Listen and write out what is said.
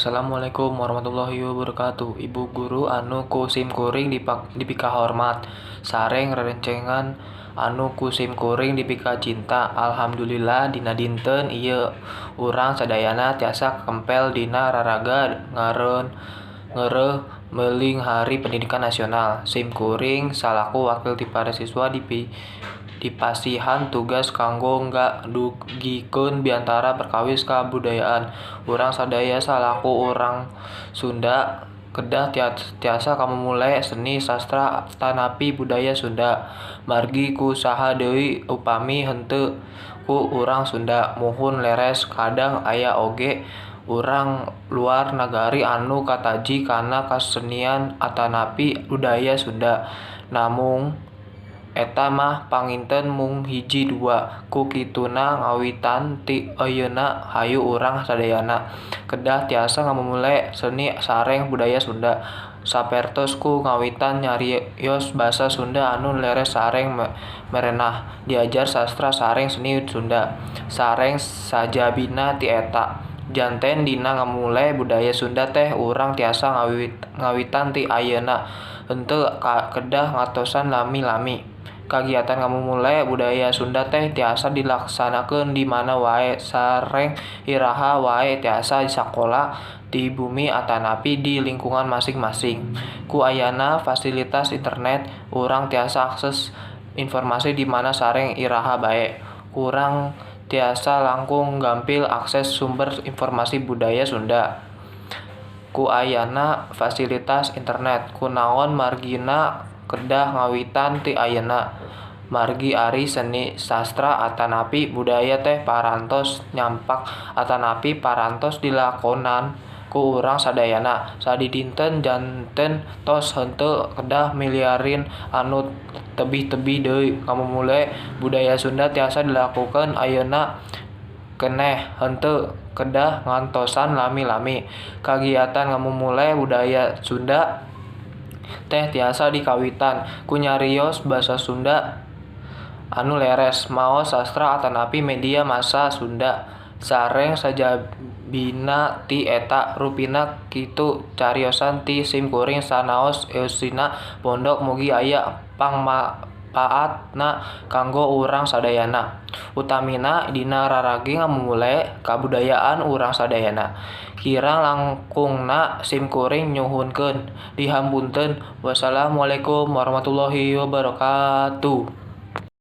Assalamualaikum warahmatullahi wabarakatuh. Ibu guru anu ku simkuring dipikahormat sareng rerencangan anu ku simkuring dipikacinta. Alhamdulillah dina dinten ieu urang sadayana tiasa kempel dina raraga ngeureuh meuling Hari Pendidikan Nasional. Simkuring salaku wakil ti para siswa dipasihan tugas kanggo ngadugikeun biantara perkawis kabudayaan. Urang sadaya salaku urang Sunda kedah tiasa ngamumule seni, sastra atanapi budaya Sunda. Margi ku saha deui upami henteu ku urang Sunda. Muhun leres kadang aya oge urang luar nagari anu kataji kana kasenian atanapi budaya Sunda. Namung eta mah panginten mung hiji dua. Ku kituna ngawitan ti ayeuna hayu urang sadayana kedah tiasa ngamumule seni sareng budaya Sunda. Sapertos ku ngawitan nyarios basa Sunda anu leres sareng merenah, diajar sastra sareng seni Sunda, sareng sajabina ti eta. Janten dina ngamumule budaya Sunda teh urang tiasa ngawitan ti ayeuna henteu kedah ngatosan lami-lami. Kagiatan ngamumule budaya Sunda teh tiasa dilaksanakeun di mana wae sareng iraha wae, tiasa di sakola, di bumi atanapi di lingkungan masing-masing. Ku ayana fasilitas internet urang tiasa akses informasi di mana sareng iraha bae. Urang tiasa langkung gampil akses sumber informasi budaya Sunda ku ayana fasilitas internet. Kunaon margina kedah ngawitan ti ayeuna? Margi ari seni, sastra atanapi budaya teh parantos nyampak atanapi parantos dilakonan ku urang sadayana sadidinten, janten tos henteu kedah milarian anu tebih-tebih deui. Ngamumule budaya Sunda tiasa dilakukeun ayeuna keneh, henteu kedah ngantosan lami-lami. Kagiatan ngamumule budaya Sunda teh tiasa dikawitan ku nyarios basa Sunda anu leres, maos sastra atanapi media massa Sunda, sareng sajabina ti eta. Rupina kitu cariosan ti simkuring sanaos eusina pondok, mugi aya pangmapaatna kanggo urang sadayana, utamina dina raragi ngamumule kabudayaan urang sadayana. Kirang langkungna simkuring nyuhunkeun dihapunten. Wassalamualaikum warahmatullahi wabarakatuh.